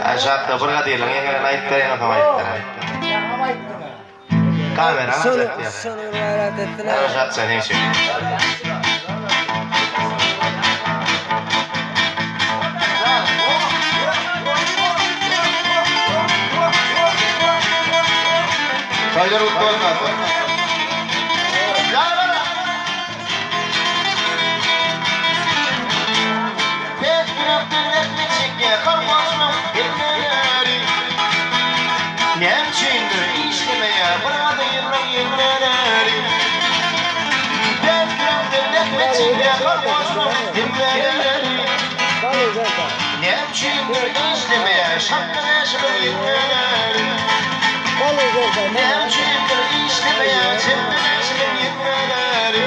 Aşakda bir gadyryň ýeňňelerini aýdyp bereýin onsoň aýdyp bereýin. Kamera aljak diýýär. Aşakda seň üçin. Toýlar gutly bolsun. Pes ýürekden zähmet çekýär kolhozçynyň hemmeleri. Näme üçindir işlemeýär bir gadyrlyň ýeňňeleri. Pes ýürekden zähmet çekýär kolhozçynyň hemmeleri. Näme üçindir işlemeýär Şatly Bäşimiň ýeňňeleri. Näme üçindir işlemeýär Çepbe Bäşimiň ýeňňeleri.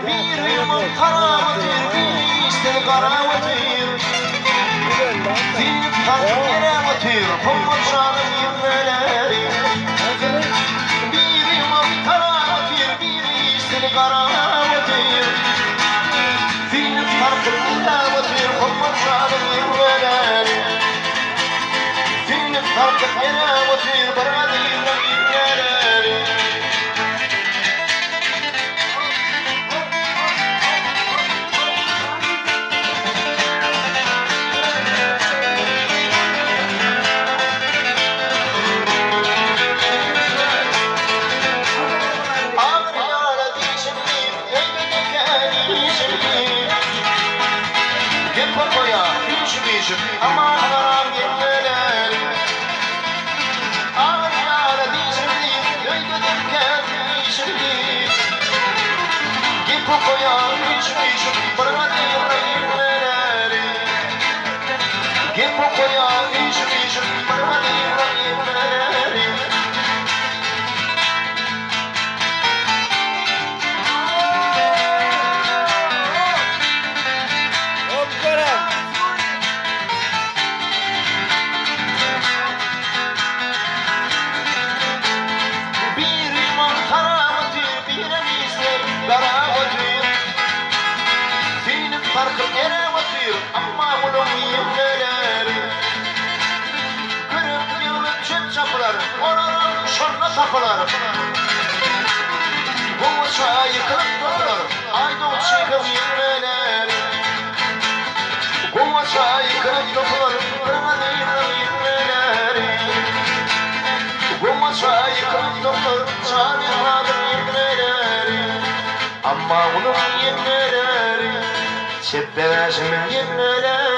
Biri ýumruk tarap otyr, biri işden garap otyr. Synp tarpyp geräp otyr, Hommat şanyň ýeňňeleri. Biri ýumruk tarap otyr, biri işden garap otyr. Synp tarpyp geräp otyr, Hommat şanyň ýeňňeleri. Synp tarpyp geräp otyr, bir gadyryň ýeňňeleri. Agyr ýara dişim diýip, öýde dökän işim diýip. Gep okaýa, üýşüp-üýşüp, aman-haram ýeňňeler. Agyr ýara dişim diýip, öýde dökän işim diýip. Gep okaýa, üýşüp-üýşüp, bir gadyra ýeňňeler. Gep okaýa, üýşüp-üýşüp, bir gadyra ýeňňeler. Biri masgara otyr, birem işler garap otyr. Süýnüp sarkyp eräp otyr, amma guluň ýeňňeleri. Körek ýygnyp çöp çapylar, olaram şonda tapylar. Gowaça ýykylyp topular, Aýdogdy şyhyň ýeňňeleri. Gowaça ýykylyp topular, Gyrmyzynyň ýeňňeleri. Gowaça ýykylyp topular, Çary ýeňňeleri. Ammagulyň ýeňňeleri, Çepbe Bäşimiň ýeňňeleri.